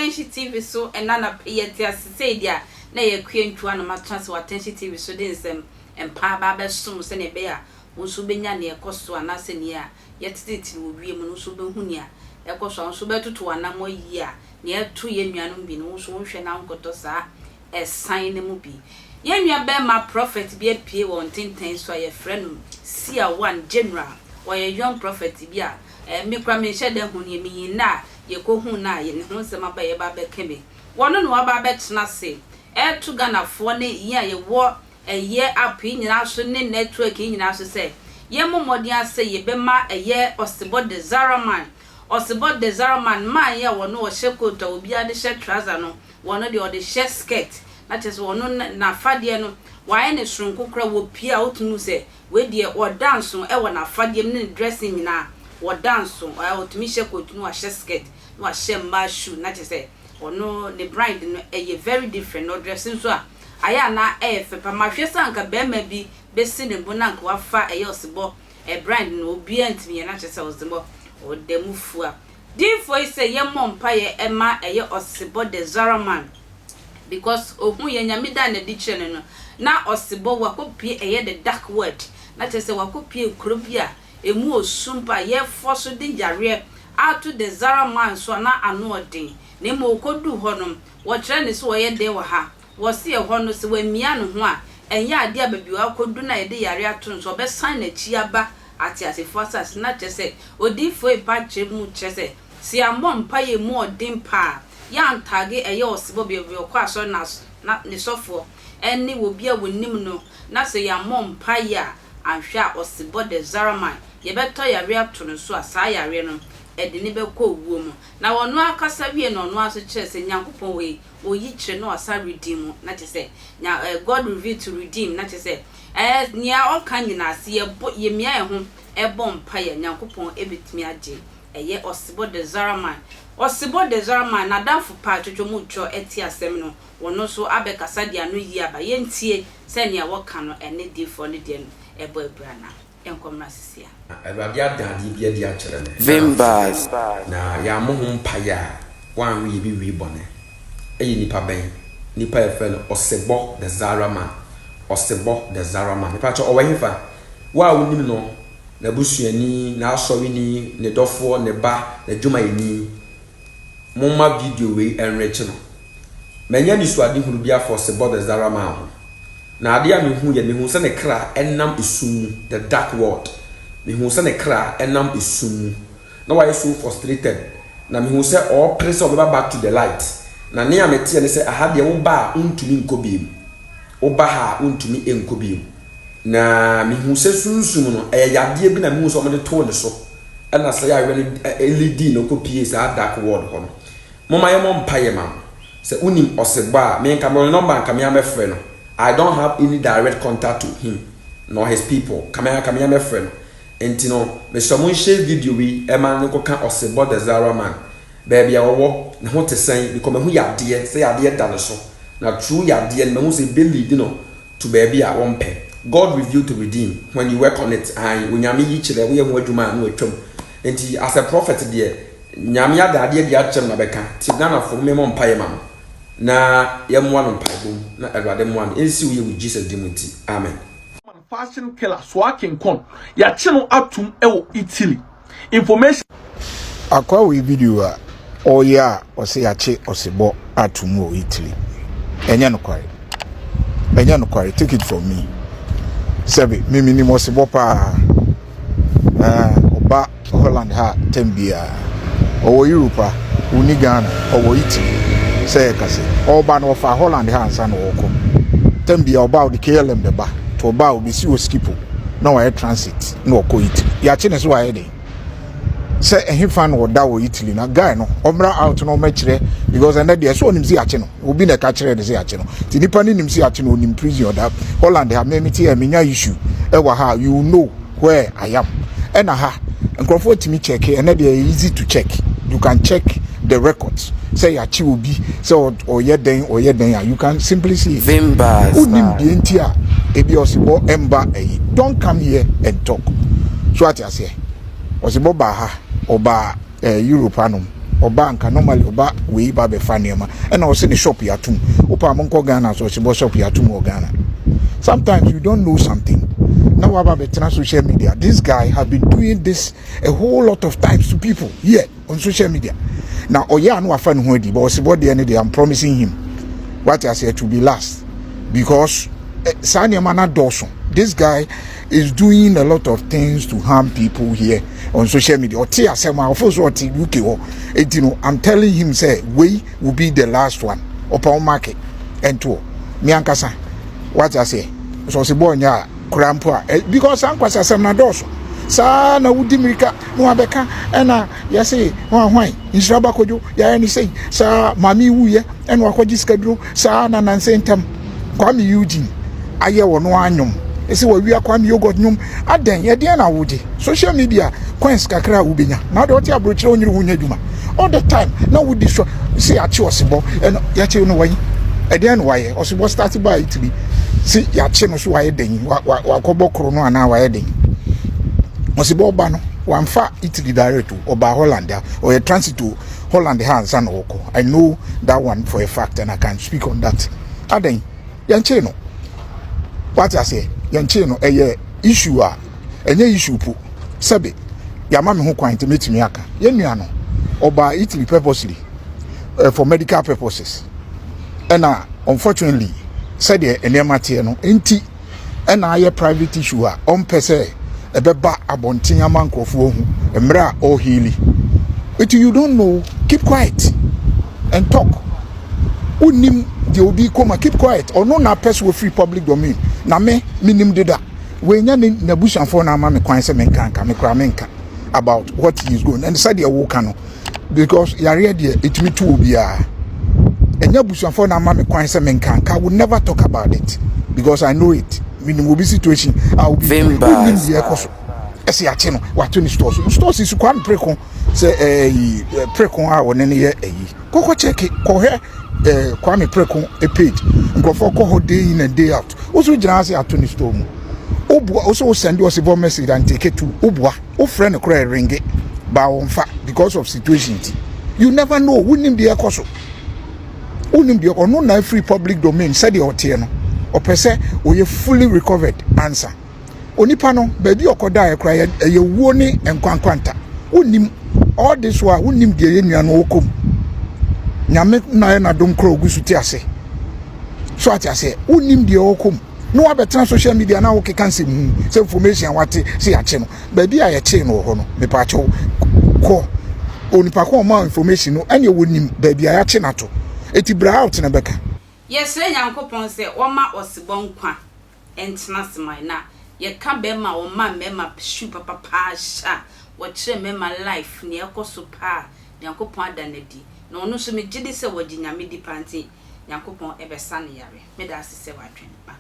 Attention TV so ɛna anapa yi yɛte ase sei deɛ a na ɛyɛ Akua Ntua na matena ase wɔ Attention TV so de nsɛm mpa aba abɛsom wo sɛnea ɛbɛyɛ a wo nso wobɛnya nea ɛkɔ so anaasɛ nea yɛtetetete wɔ wiem no wo nso wobɛhu nea ɛkɔ so a wo nso wobɛtoto w'anammɔn yie a nea ɛto yɛn nuanom bi no wo nso wonhwɛ na wonkɔtɔ saa ɛsan no mu bi. Yɛn nua bɛɛma prɔfɛt bi apue wɔ ntentɛn so a yɛfrɛ no Sia One General. Ɔyɛ young prɔfɛt bi a eh, me koraa menhyɛ da hu no yɛ, minyin nnɛ a yɛkɔhuu no a ne ho nsɛm aba a yɛba abɛka bi. Wɔno na waba abɛtena ase ɛreto Ghanafoɔ ne yɛn a yɛwɔ ɛyɛ app yi nyinaa so ne network yi nyinaa so sɛ yɛmmɔ mmɔden ara sɛ yɛbɛma ɛyɛ Ɔsebɔ Desaraman, Ɔsebɔ Desaraman man yi a wɔno ɔhyɛ coat a obiara de hyɛ trouser no, Wɔno deɛ ɔde hyɛ skirt na kyerɛ sɛ ɔno n'afadeɛ no wayɛ no soronko koraa wɔpue a wotumi hu sɛ wei deɛ ɔda nso wɔ n'afadeɛ mu ne ne dressing nyinaa ɔda nso ɔtumi hyɛ coat na wahyɛ skirt na wahyɛ mmaa shoe na kyerɛ sɛ ɔno ne brand no ɛyɛ very different na ɔdrɛse nso a ayɛ a na ɛyɛ fɛ pa mahwɛ sɛ anka barima bi bɛsi ne bo na anka wafa ɛyɛ ɔsebɔ brand no obiara ntumi yɛ na kyerɛ sɛ ɔsebɔ ɔda mu fua. Diifoɔ yi sɛ yɛ mmɔ mpaeɛ ɛma ɛyɛ ɔsebɔ the Zaraman because ohuu yɛ Nyame daa nadi kyerɛ no no na ɔsebɔ wakɔ pue ɛyɛ the dark world na kyerɛ sɛ wakɔ pue kuro bi a ɛmu osum paa yɛ fɔ so de yareɛ ato the Zaraman so a na ano ɔden na mmom ɔkɔ duu hɔ no wɔkyerɛ no sɛ ɔyɛ dɛn wɔ ha wɔse ɛhɔ no sɛ wamia ne ho a ɛnyɛ adeɛ a baabi wakɔ du no a yɛde yareɛ ato no so ɔbɛsan nakyi aba ateasefo asase no, na kyerɛ sɛ, odiyifo repa kyerɛ mu kyerɛ sɛ, sɛ yɛammɔ mpae a emu ɔden paa a, yɛantaage ɛyɛ ɔsebɔ baabi a ɔkɔ asɔre na na ne sɔfoɔ ne obi a wɔnim no, na sɛ yɛammɔ mpae a, anhwɛ a ɔsebɔ the Zaraman, yɛbɛtɔ yareɛ ato no so a, saa yareɛ no, ɛde no bɛkɔ owuo mu. Na ɔno ara kasa wie na ɔno ara nso kyerɛ sɛ Nyankopɔn wɔ yi, ɔyi kyerɛ na wasan redeem mu, na kyerɛ sɛ, nya, eh, God reveal to redeem, na kyerɛ sɛ, Ɛɛ, nea ɔka nyinaa, sɛ yɛbɔ, yemia yɛn ho bɔ mpae a, Nyankopɔn betumi agye. Ɛyɛ Ɔsebɔ Desaraman. Ɔsebɔ Desaraman, n'adamfo pa a twotwo mu twɔ te asɛm no, wɔno nso abɛkasa de ano yie aba. Yɛntie sɛ nea wɔka no ɛne diifoɔ no deɛ no bɔ abira anaa. Yɛnkɔ mmra sesia. Awurade ada adeɛ bi adi akyerɛ me. Vimbas. Na yɛammɔ ho mpaeɛ a, woanwe yɛbɛwie bɔne. Ɛyɛ nipa bɛn? Nipa a yɛfrɛ no Ɔsebɔ the Zara man. Ɔsebɔ the Zara man. Mepa kyɛw, ɔwɔ hefa? Wo a wonim no, n'abusuani, n'asɔreni, ne dɔfoɔ, ne ba, n'adwumayɛni, momma video wei ɛnrekye no. Manya anisoadehunu bi afa Ɔsebɔ the Zara man ho. Na adeɛ a mehuiɛ no, mehuu sɛ ne kra nam esum mu, the dark world. Mehuu sɛ ne kra nam esum mu. Na wayɛ so frustrated. Na mehuu sɛ ɔrepere sɛ ɔbɛba back to the light. Na nea meteɛ ne sɛ, aha deɛ woba a wontumi nkɔ bio. Woba ha a wontumi nkɔ bio. Na mehuu sɛ sunsum no, ɛyɛ yadeɛ bi na mehuu sɛ wɔde too ne so. Ɛna saa yareɛ no leadii no kɔpie saa dark world hɔ no. Momma yɛmmɔ mpaeɛ ma no. Sɛ wonim Ɔsebɔ a, me nka mewɔ ne number a nka me ara mɛfrɛ no. I don't have any direct contact to him nor his people. Nka me ara nka me ara mɛfrɛ no. Nti no, mesrɛ mo nhyɛ video yi ma no nkɔka Ɔsebɔ the Zara man. Baabi a ɔwɔ, ne ho te sɛn, because mahu yadeɛ, sɛ yadeɛ da ne so. Na through yadeɛ no, mahu sɛ ɛbɛ lead no to baabi a wɔmpɛ. God reveal to redeem, when you work on it, ae, Onyame yi kyerɛ, woyɛ ho adwuma a na watwam. Nti as a prophet deɛ, Nyame ada adeɛ adi akyerɛ me na bɛka nti Ghanafoɔ mom yɛmmɔ mpaeɛ ma no na yɛmmoa no mpaebɔ mu na Awurade mmoa no ɛnsi wo yie wɔ Jesus din mu nti Amen. Fashion killer Soa Kinkon yɛakye no atom wɔ Italy. Information. Akoa wei video a ɔyɛ a ɔsɛ yɛakye ɔsebɔ atom wɔ Italy ɛnyɛ nokware ɛnyɛ nokware take it from me sɛbe me menim ɔsebɔ paa ɛɛ ɔba Holland ha tɛm biara. Ɔwɔ Europe a, onni Ghana, ɔwɔ Italy. Sɛ yɛka sɛ ɔreba no ɔfa Holland ha ansa na ɔrekɔ. Tɛm biara ɔba a ɔde KLM bɛba. Nti ɔba a ɔbɛsi wɔ Schiphol na wayɛ transit na ɔkɔ Italy. Yɛakye ne so wayɛ den. Sɛ ɛhefa na ɔda wɔ Italy na guy no ɔmmra out na ɔmmɛkyerɛ because ɛnɛ deɛ sɛ ɔnim sɛ yɛakye no. Obi na ɛka kyerɛ no sɛ yɛakye no. Nti nipa no nim sɛ yɛakye no ɔnim prison ɔda Holland ha. Me mete ɛ menya issue ɛwɔ ha you know. where I am ɛna ha nkurɔfoɔ tumi check ɛnɛ deɛ easy to check you can check the records sɛ yɛakye obi sɛ ɔyɛ dɛn ɔyɛ dɛn a you can simply see it wonim deɛ nti a ebi ɔsebɔ ɛmba ɛyi don't come here and talk so ate aseɛ ɔsebɔ baa ha ɔbaa eh, Europe anom. Ɔba nka normally ɔba wei ba bɛfa nneɛma ɛna ɔsɛ ne shop yɛatom. Wopɛ a monkɔ Ghana so ɔsebɔ shop yɛatom wɔ Ghana. Sometimes you don't know something. Na waba bɛtena social media. This guy have been doing this a whole lot of times to people here on social media. Na ɔyɛ a na wafa ne ho adi but ɔsebɔ deɛ no deɛ I'm promising him. Wate aseɛ to be last because eh, saa nneɛma no adɔɔso. This guy is doing a lot of things to harm people here on social media. Ɔte asɛm a ɔfo so ɔte UK hɔ. Eti no I'm telling him sɛ wei will be the last one. Ɔpɔn market ɛntoɔ. Me ankasa wate aseɛ sɛ ɔsebɔ ɔnyɛ a koraa mpo a eh, because saa nkwasi asɛm no adɔɔso saa na wodi mmirika na wabɛka ɛna yɛse hwan hwan nhyira ba kodwo yɛayɛ ne sei saa maame wuyɛ ɛna wakɔgye sikaduro saa na nanse ntam Kwame Eugene ayɛ wɔ no anwom ɛsɛ wawia Kwame yogurt nwom adɛn ɛdeɛn na wogye social media coins kakra a wobɛnya na wode ɔte aburokyerɛ wonyere ho nyɛ adwuma all the time na wodi so sɛ yɛakye ɔsebɔ ɛno yɛakye no wɔyi ɛdeɛn na wayɛ ɔsebɔ start baa Italy sɛ yɛakye no so wayɛ dɛn wakɔbɔ koro no anaa wayɛ dɛn ɔsebɔ ɔba no wamfa Italy direct o ɔbaa Holland a ɔyɛ transit o Holland ha ansa na ɔkɔ I know that one for a fact and I can speak on that adɛn yɛnkyee no wate aseɛ yɛnkyee no ɛyɛ issue a ɛnyɛ issue po sɛbe yɛama me ho kwan nti mɛtumi aka yɛn nua no ɔbaa Italy purposely uh, for medical purposes ɛna unfortunately sɛdeɛ nneɛma teɛ no nti ɛna ayɛ private issue a ɔmpɛ sɛ ɛbɛba abɔnten ama nkurɔfoɔ ahu mmerɛ a ɔreheali nti you don't know keep quiet and talk wonim deɛ obi kɔma keep quiet ɔno na apɛ so wɔfiri public domain na me menim deda wɔanya ne n'abusuafoɔ na ama me kwan sɛ menka nka me koraa menka about what he is going and sɛdeɛ woka no because yareɛ deɛ ɛtumi to obiara ɛnyɛ abusuafoɔ na ama me kwan sɛ menka nka I will never talk about it because I know it menim obi situation a obi wonim deɛ ɛkɔ so ɛsɛ yɛakye no wato ne store so store si so Kwame Preko sɛ ɛyi Preko a ɔne no yɛ ɛyi kɔkɔ kyɛke kɔhwɛ ɛɛ Kwame Preko page nkurɔfoɔ kɔ hɔ day in and day out woso gyina ase ato ne store mu woboa woso wo send ɔsebɔ message and take it to woboa wofrɛ no koraa ɛringe ba wɔmfa because of situation ti you never know wonim deɛ ɛkɔ so wonim deɛ ɔno na afiri public domain sɛdeɛ ɔteɛ no ɔpɛ sɛ ɔyɛ fully recovered ansa onipa no baabi ɔkɔdaeɛ koraa ɛyɛ wuo ne nkwankwanta wonim all this while wonim deɛ yɛ nua no ɔkɔ mu nyame na yɛ n'adom koraa ogu so te ase so ate aseɛ wonim deɛ ɔkɔ mu na wabɛtena social media na wokeka nsɛm hu sɛ information a wate sɛ yɛakye no baabi a yɛkyee no wɔ hɔ no mepaakyɛw kɔ onipa ko ɔma information no ɛne wɔnim baabi a yɛakye no ato eti bra out na bɛka. Yɛsrɛ Nyankopɔn sɛ ɔma ɔsebɔ nkwa ntena ase ma yɛn na yɛka bɛɛma a ɔma mɛɛma shoe papa paa hyɛ a wɔkyerɛ mɛɛma life nea ɛkɔ so paa Nyankopɔn ada no adi na ɔno nso megyedi sɛ wɔgye Nyame di paa nti Nyankopɔn ɛbɛsa no yare meda ase sɛ wadwen makra.